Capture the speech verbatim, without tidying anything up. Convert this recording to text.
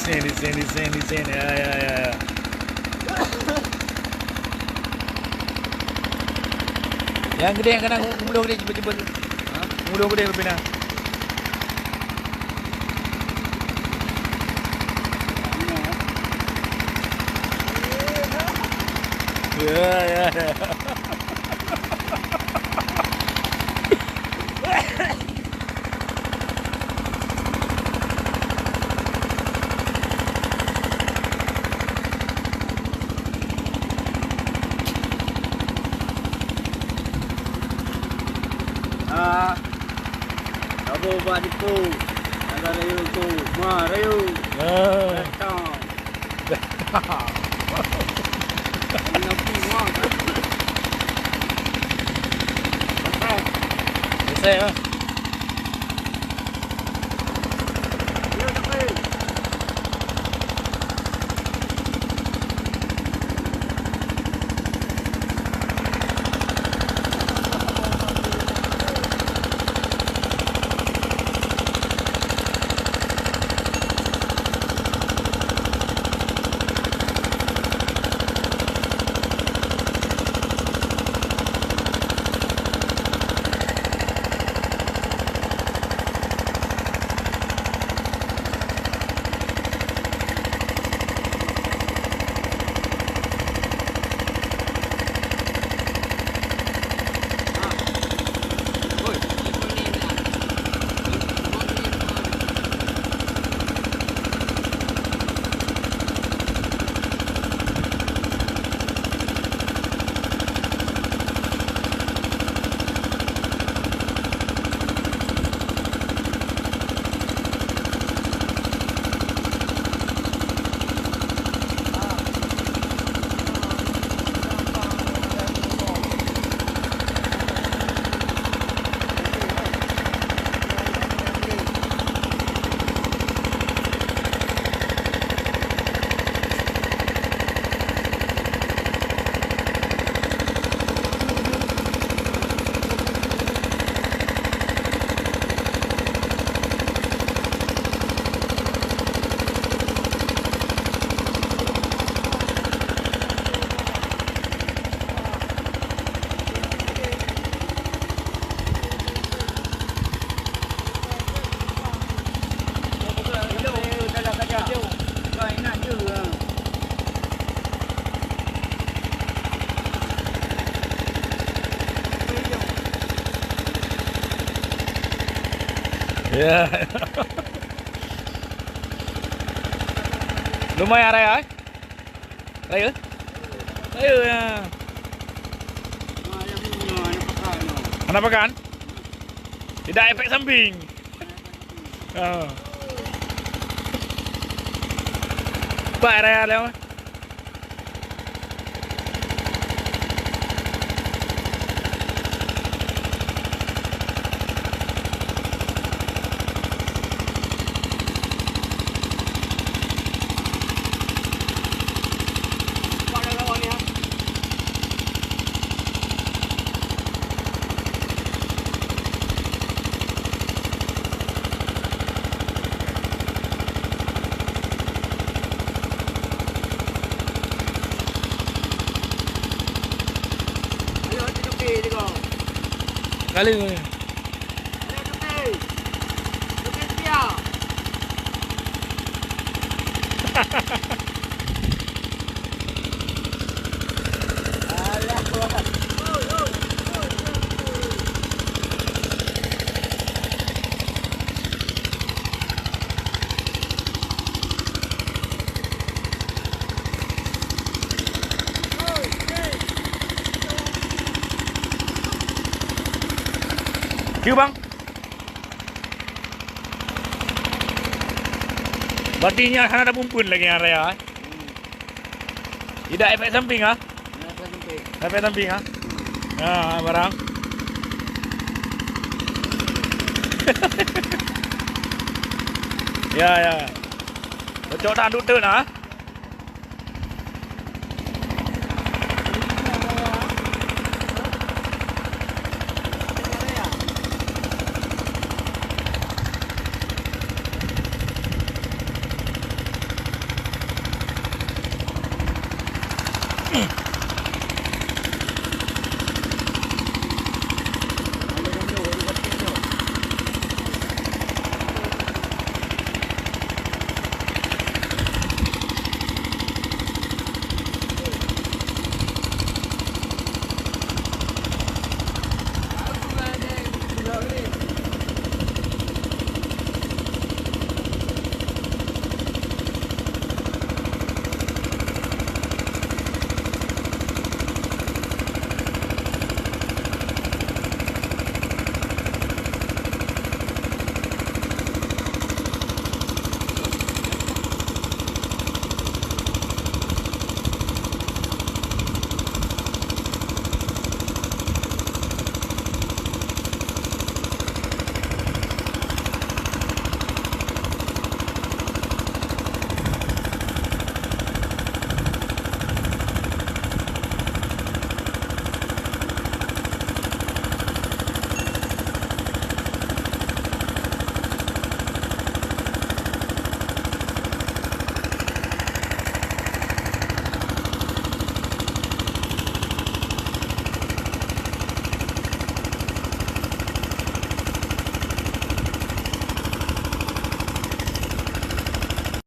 Di sini, di sini, di sini, di sini. Ya, ya, ya, ya. Nyang keudeh, nyang keunan, geumeulong keudeh, cepat-cepat. Ha? Geumeulong keudeh, Pina. Ya, ya, ya. Ah, saboh bak dipo. Ada rayu tu. Ma, rayu. Ya. Datang. Selesai, ah. Ya. Lumayan raya, eh? Raya? Raya, ya. Anak pakan? Tidak efek samping. Ha. Baik raya lewat. Kali. Cue, bang. Berarti nyan hana ada pumpeun lagi nyang raya, eh? Tidak efek samping, ah? Tidak efek samping. Efek samping, ah? Ya, barang. Ya, ya. Cocok dah, duk teun, ah?